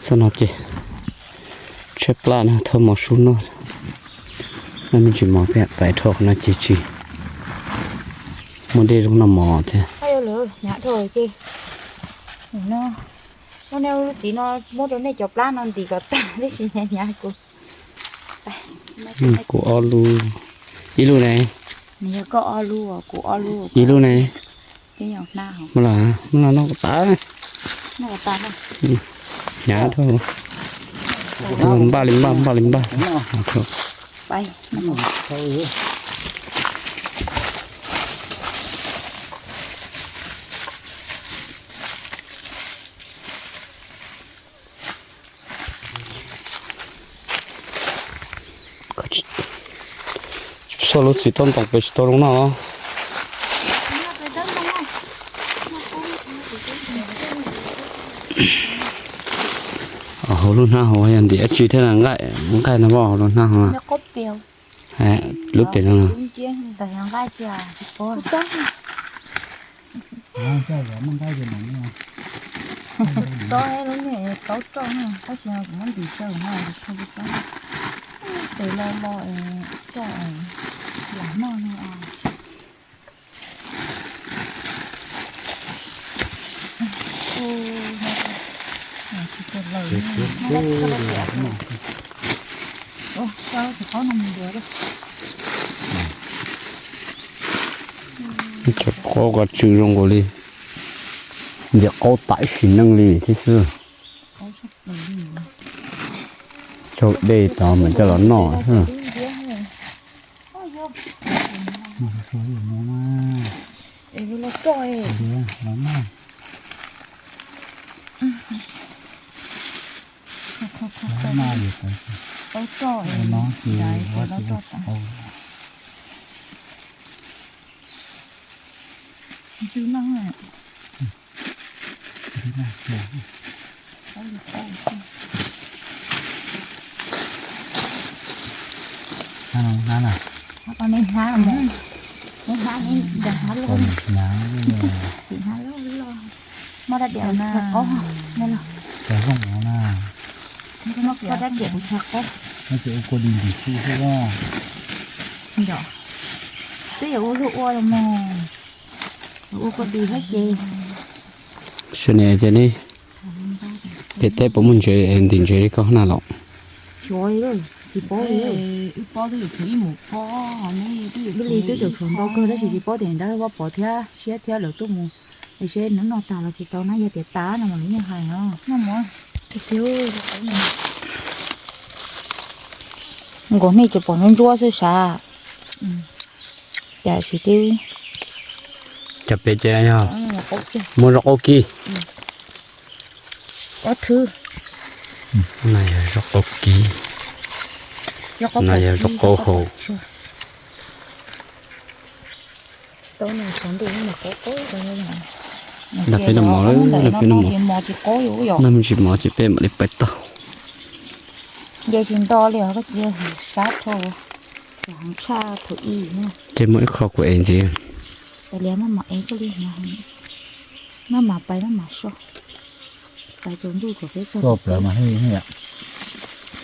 Xab no ces tshaib plab na, thauj mov sub noj. Noj me ntsis mov thiab pais dhau qhov no ces tsis muaj dej zoo noj mov thiab. Hnyav dhau ces, no, muab nej lub txiv no muab rau nej cov plab no ntim kom tag tib si, hnyav hnyav kuv. Kuv ob lub, ib lub ne, yog koj ob lub, kuv ob lub, ib lub ne. Muab los, muab los noj kom tas. Hnyav dhau, npaj li npaj, npaj li npaj. Tsis tau lub txiv toj ntoo pem tsis tau zoo noj los. Hauv lub hnab hauv yog ntim dab tsi thiab, nqaij no, hauv lub hnab hauv. Lub pem no. Tau lub me taub roj na, tab sis kuv muab ntim xyaw no, tes lo lo roj lam noj no. Cov qaub ko tsw zoo nkaus li ntxim qaub tam sim neej li thiab xwb. Tsau dej tod mas coj los noj xwb. Hnab na. Hnab na, hnab na, hnab loj, hnab loj loj. Muab rab diav ua tsho qaub na los. Muab rab diav ua tsho qaub. Twb yuav ua luag ua los mas. Ua kua dis thiab ces. Sawv daws ces ne, pem teb puas muaj ntsev, ntim ntsev li koj na los? Tsis paub li, wb li twb tseem tshuav ntau kawg tab sis tsis paub tias nrab Vaj Pov thiab Siab thiab lawv tuaj mus es seb nws noj tag los tsis tau na, yog tias tas no mas lawv yeej hais os. Noj mov. Nkaus nej tsuas pom ntsuab ntsuab xwb sav. Cas tsis tib. Cov pem ces yog muaj zaub qaub kib. Ob thwb. No yog zaub qaub kib. No yog zaub qaub hau. Nrog peb noj mov, nrog peb noj mov. Noj me ntsis mov ces peb mam li pais tau. Ces muaj ib qho kuv ev ntxiv. Maj mam pais maj mam so. Pais tsaus ntuj kom peb txog. Plaws mas thiaj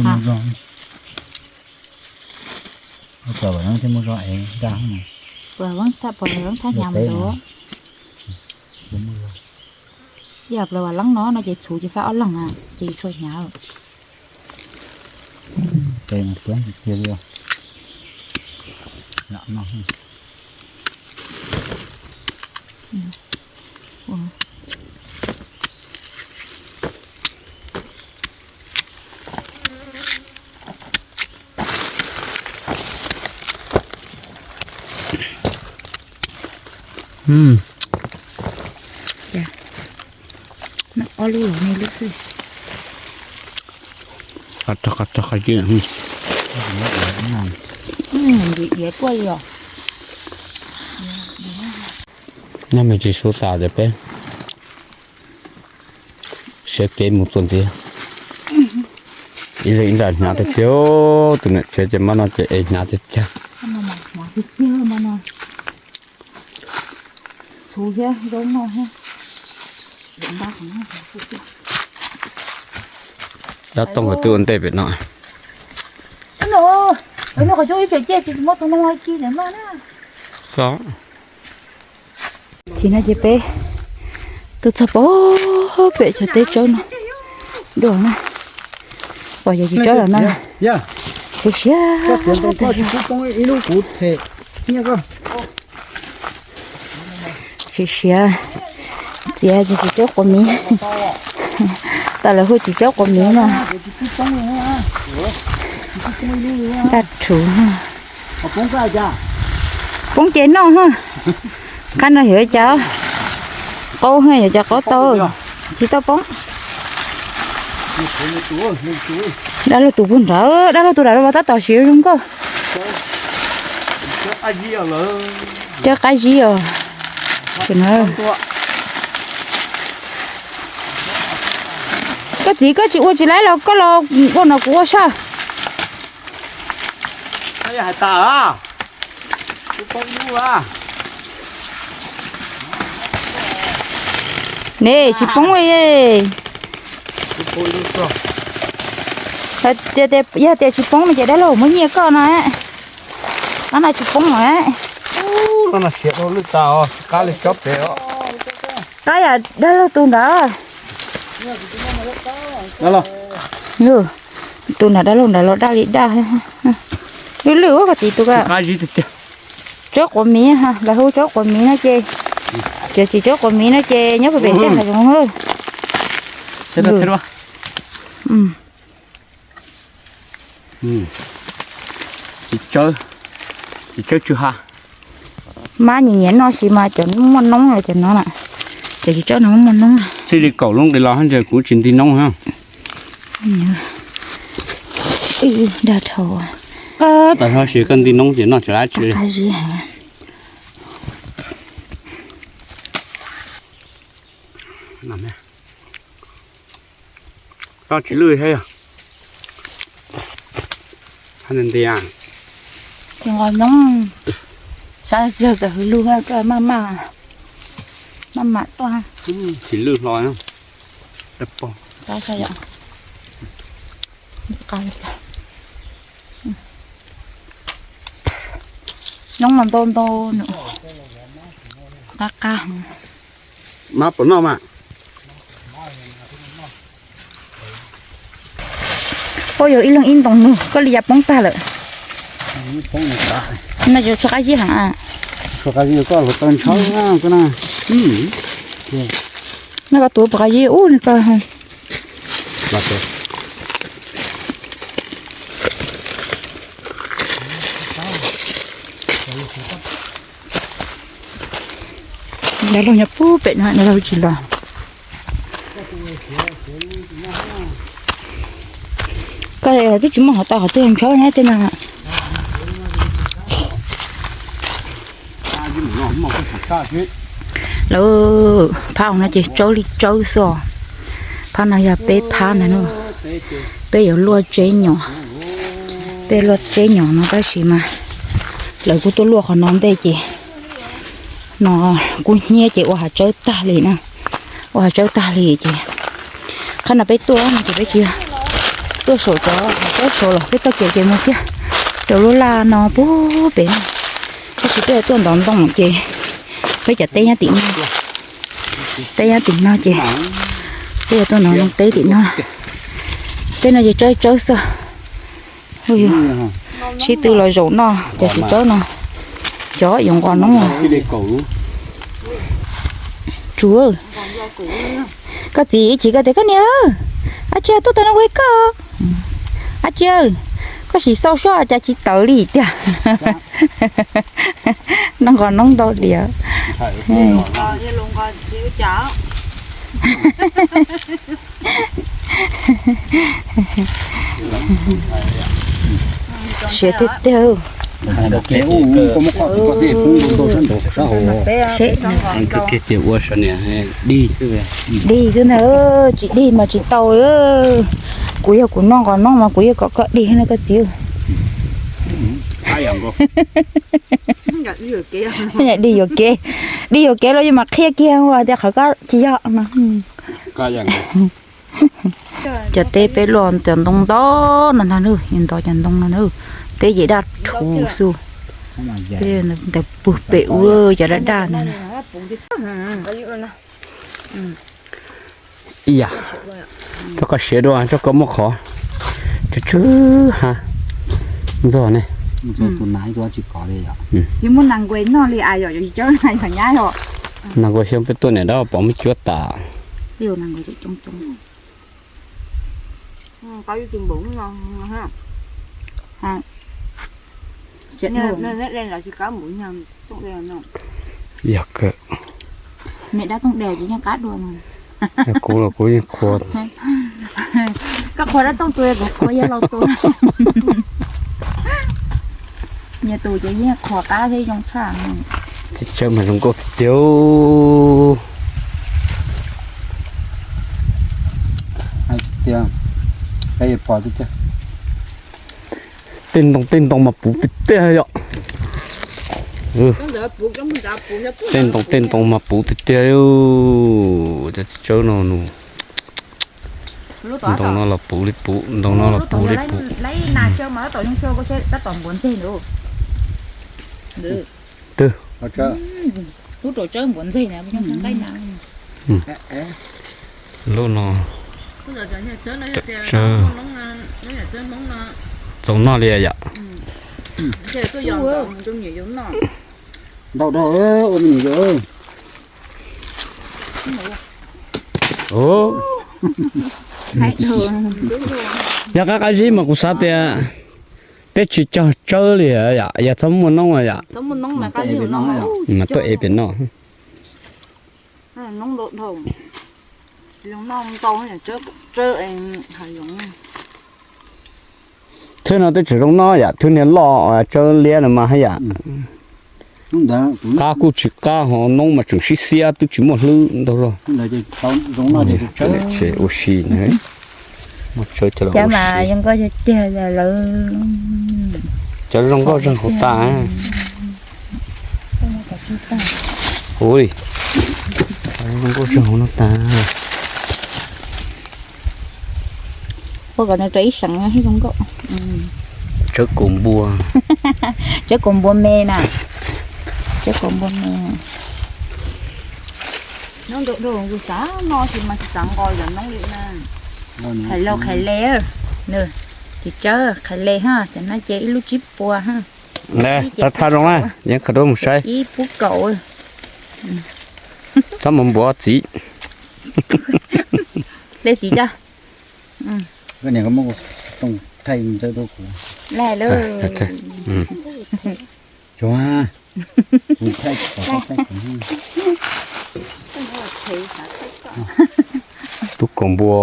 muaj zog. Plaws vam leeb thiaj muaj zog ev daj. Plaws vam leeb thaj hnyav mus ntawd. Yog plaws vam leeb no no ces txhuv ces faib ob leeg na ces tsis tshua hnyav. Tes mus tuav tiag tiag li os. Lam no. Ob lub los nej lub xwb. Qab rog qab rog qab cwb. Nws iav tuaj li os. Nyob me ntsis su tas ces peb sawv kev mus txuas ntxiv. Ib leeg ib nra hnyav tiag tiag, tus niam tsev ces maj no ces ev hnyav tiag tiag. Txhuv thiab zaub noj thiab. Npaj qhov no. Dab tooj qhov twg ua ntej pem no. Tsis no ces peb tuaj txog pem cov teb tsawb no dua na. Pom cov txiv tsawb los no siav siav. Siav siav, txiav txiv tsawb quav miv. Tau lawv hu txiv tsawb quav miv no. Daj rhuv. Poob ces noj. Qab no yuav cas qaub, yuav cas qaub tau, tsis tau poob. Dab laug tus puag nrad, dab laug tus nrad los tab tom siav zoo nkauj. Cov qab zib os. Koj txiv, koj tsis ua tsis laib los koj los ua no kuv ua saj. Ne tsis poob li. Yog tias tsis poob no ces dab laug muab nyiaj koj no. Qab no tsis poob lawm. Qab yam dab laug tus nrad. Tus nrad dab laug nrad los daj li daj. Lwj lwj ua koj txiv tus ko. Tsawb quav miv, lawv hu tsawb quav miv no ces, ces tsis tsawb quav miv no ces nyob pem tej hav zoov. Tsis tsawb tsw ha. Mab nyiam nyiam noj sis mas cov muaj noob los cov no na. Cov tsis tsawb no muaj noob. Txij li kaum lub nqi los ntshe kuv tsis nti noob. Dag dhau. Tam no sis koj nti noob ces noj tsis dab tsi li. Tsis lwj thiab yog. Nti nti. Tsis nqos noob, sab yawg tam hwv lug maj maj, maj mam tuaj. Tsis lwj hlo. Noob mas ntau ntau, qab qab. Mab puas noj mas. Ua yog ib leeg ib ntoo nug koj li cas poob tag lawm. No yog tsho qab zib heev a. Tsho qab zib koj hluav taws ntshaw koj na. No koj tuav puas qab zib ub ni koj. Dab laug nyob puag pem no dab laug tsis los. Koj twb tsis muaj qhov tau qhov twg ntshaw nyob tej no. Lawv phab no ces tsawb li tsawb xwb. Phab no yog peb phab ntag no. Peb yuav luaj tseb nyom, peb luaj tseb nyom no tab sis mas lawv kuj tuaj luaj qhov no ntej ces no kuj hnyiab ces ua hav tsawb tag li na. Ua hav tsawb tag li ces qhov no peb tuaj no ces peb tsis tuaj saum cov hav tsawb saud los peb txoj kev ces mus kiag rau lub laj no puag pem no. Tab sis peb yuav tuaj ntov ntoo ces peb cov teb nyob tim no, teb nyob tim no ces peb yuav tuaj ntov ntoo teb tim no. Teb no ces tsawb tsawb xwb. Sib tw los zaum noj cov txiv tsawb no. Xyov yuav nqos noob. Tsuav, koj txiv ib chim koj tias koj niam, ab tsi tuaj tau no ua koj, ab tsi, koj sim xauj soj cas tsis tawv li tiag. Noj nqos noob ntau diam. Siav tiag tiag. Seb, ces ua sawv niam dig xwb. Dig xwb ntag, tsis dig mas tsis tau. Kuv yog kuv noj nqos noob mas kuv yeej kom koj dig no koj txiv. Dig yuam kev, dig yuam kev los yeej mas qhia kiag tias qhov ko tsis yog no. Cov teb peb luaj cov ntoo ntau no ntag, nws ntau cov ntoo no ntag. Teb ces daj rhuv xwb. Peb ntawd pug pem ub cov daj daj ntag. Ib yam, rau koj siav dua, rau koj muaj qhov tsw tsw ha ntxog ne. Tsis muaj nas nkuas noj li as, yog cawb na yog nyab os. Nas nkuas xyov peb tuaj niam dab pom muab cuab tas. Yog kawg. Niam dab tooj de ces yeej qab dua no. Kuv los kuv yeej qhuas. Koj qhuas dab tooj tus, kuv qhuas yawg laus tus. Nyias tus ces yeej qhuas qab thiab zoo tshaj. Txiv tsawb mas zoo nkauj tiag tiag. Hais tias, peb yuav pom tiag tiag. Tej ntoo tej ntoo mas puv tiag tiag yom. Tej ntoo tej ntoo mas puv tiag tiag. Cov txiv tsawb no nws, ntoo no los puv li puv, ntoo no los puv li puv. Twb. Lub no, tsawb, txaus noj li yom. Ntau dhau ua me nyuam yaus. Yog qab qab zib mas kuv xav tias peb tsis cog tsawb li yom, yog txhob muaj noob yom. Mas tuaj ev pem noj. Thwb no twb tseem zoo noj yom, thwb niag loj tsawb liab no mas haj yam. Qab kuj tsis qab, ho noob mas tseem sib xiab twb tsis muaj hlwb ntau zog. Ua si na, muaj tsawb cov lawv ua si. Cov zoo nkauj zoo hauv tas. Ui, zoo nkauj zoo hauv no tas. Ua kom nws rau ib seem zoo nkauj. Tsawb kaus npua. Tsawb kaus npua me na. Tsawb kaus npua me. Noob ntau dhau, kuv xav noj tsis mas tsis xav nqos yog noob li na. Qhais laus qhais le, nws, tsis tsawb qhais le ha, cov no ces ib lub tsib puas ha. Tag tha zoo na, yeej qhov rau mus saib. Ib pub kaum. Txhob mus npuav txiv. Le txiv coj. Tub kaus npua.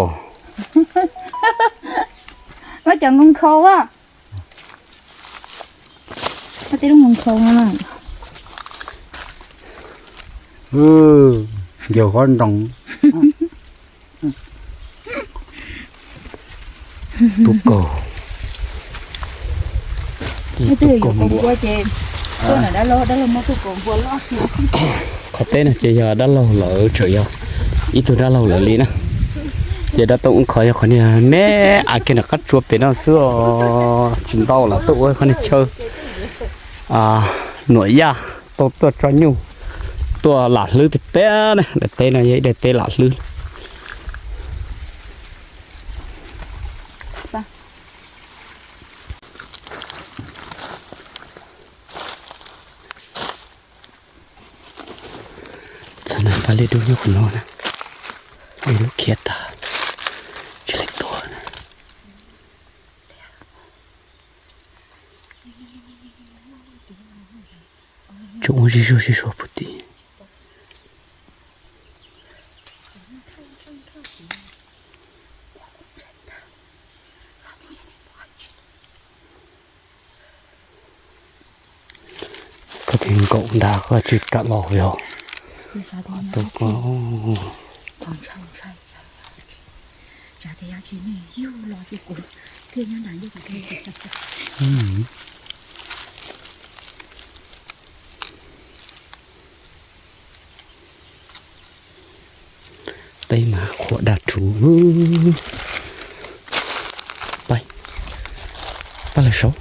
Muab cov nkau nkhaus a. Muab tej lub nkau nkhaus no. Ncaws qhov nroos. Tub kaus. Tub kaus npua. Qhov teb no ces yog dab laug lawv, tseem yog ib tug dab laug lawv li na. Ces dab tooj ub qhov yog qhov niag me, a kiag nram qab tsua pem no xwb os, tsis ntau lawm tuaj ua qhov niag chaw nuam yaj, tuaj tso nyuj, tuaj lam hlwb tiag tiag na. Daim teb no yog ib daim teb lam hlwb. Txog no pab liaj dub nyob qhov no na, ib lub khiav tag, tsis leej tuaj na. Tsoom ua zig zuag zig zuag puag tim. Koj tis nkaum ntag koj tsis kam los yog. Teb mas qhuav daj rhuv. Pab lawv saud.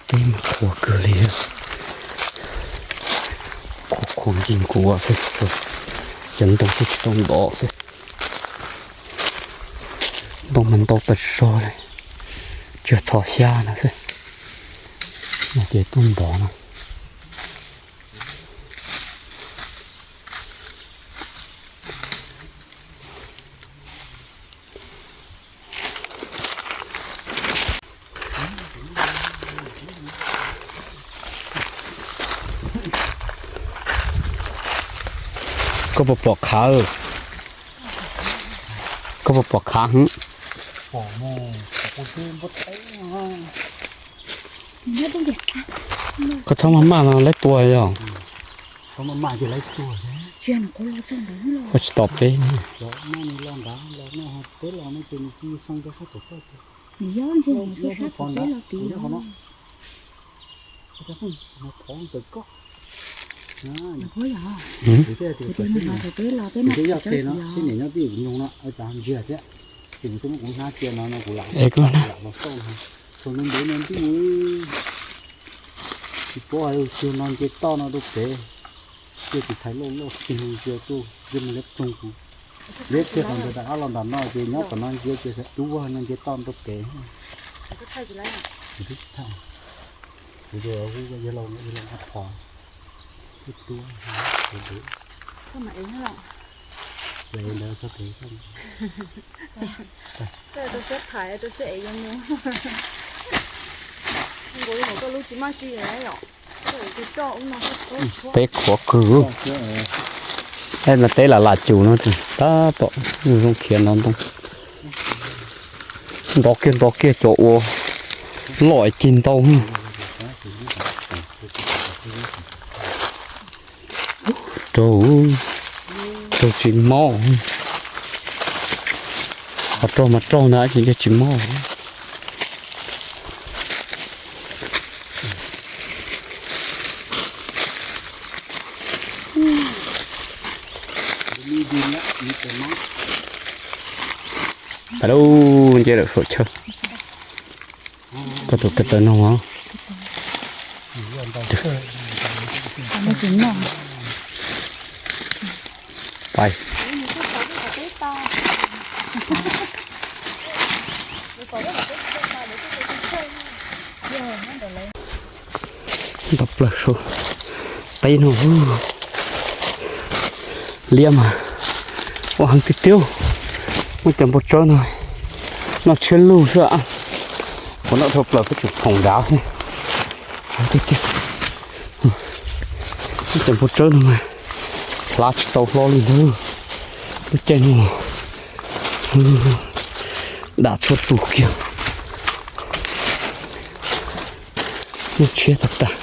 Teb mas qhuav kawg li, qhuav qhuav nkim nkuav xwb, cov ntoo twb tsis tau ntov xwb. Ntoo mas ntau tas zog li, tsuas txhos xyab no xwb, no ces tuaj ntov no. Koj puas pom qhav? Koj puas pom qhav hwv? Koj txhob maj maj no lawv tua yog. Koj tsis tos peb. Tus ntev no ntuj, tsis paub hais tias no nce toj no rau pem, cia tus thaiv loj loj kiag no ntsia tuaj, cia mus liab ploog kuv. Liab kiag qhov ntawd rov qab los nram no ces nyob tom no ntsia ces dub vog no nce toj rau pem. Kuv yog hu yog laus no yog laus nqa phom, ib tub, ntawd txog pem. Rau siab tham rau siab ev yuav mus. Nkaus li hauv koj lub tsis maj tsi lawm yom. Teb qhuav kawg. Mas teb lam lam cus no tab tom zoo khiav no ntoo. Ntov kiag ntov kiag cov ua loj cig ntau. Raug, raug tsis mob. Qhov raug mas raug ntag, tsis nco tsis mob. Pais lauj, nce lawm saum chaw. Koj tus kawm taw noog os. Pais. Nto plaws saum teb no. Liab mas ua heev tiag tiag. Muab cov npua tsawb no noj tshiab lug xwb. Qhov no dhau plaws peb tseem phoom nrad xwb. Heev tiag tiag. Muab cov npua tsawb no mas hlav tsis tau hlo li ntag. Lub caij no dam txhua tus kiag. Nyuaj siab tag tag.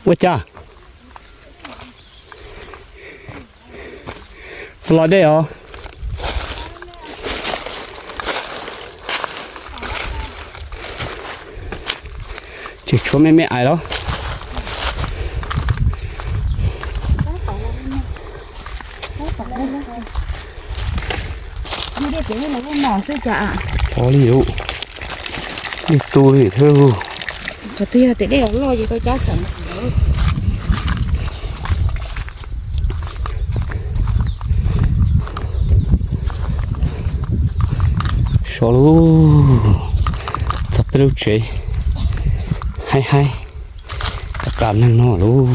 Ua cas? Los dej os. Tseem tshuav me me ais los. Tau li lawm, ib tug li thiab. Qhov twg yog tias dej loj ces tau cab xeem. So lub, txog peb lub tsev haib haib, tas tas neeg no lauj.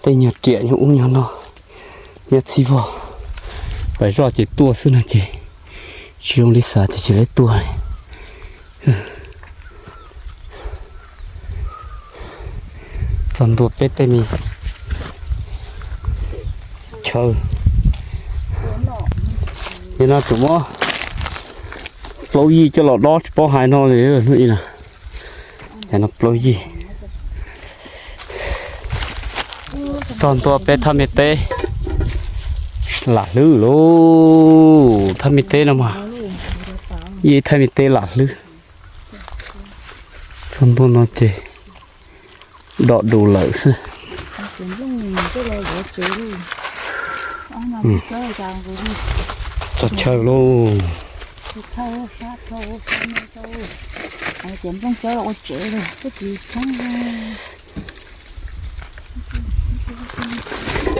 Tej nyuag riam nyuag ub nyuag no, nyuag txhij vog, pais zoj ces tuaj xwb no ces tsis zoo li xav ces tsis lawv tuaj li. Txog ntua peb tej me chaw. Nim no tseem muab plaub yig coj los dob tsis paub hais no li hnub ib na. Cas no plaub yig. Txog ntua peb thaj me teb lam hlwb lauj. Thaj me teb no mas ib thaj me teb lam hlwb. Txog ntua no ces dom dus lawm xwb. Txog chaw lauj.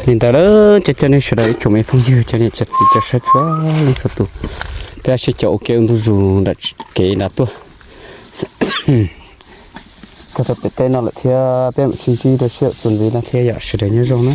Li ntawd, cov cov nej sawv daws ib tsoom me phooj ywg, cov niam cov txiv, cov saib txhua leej txhua tus, peb sib caum ua ke ua ntu zus ntawm kev nram tuaj. Txog rau pem teb no lawm thiab, peb mam sib ntsib rau sij hawm txuas ntxiv no thiab yom. Sawv daws nyob zoo na.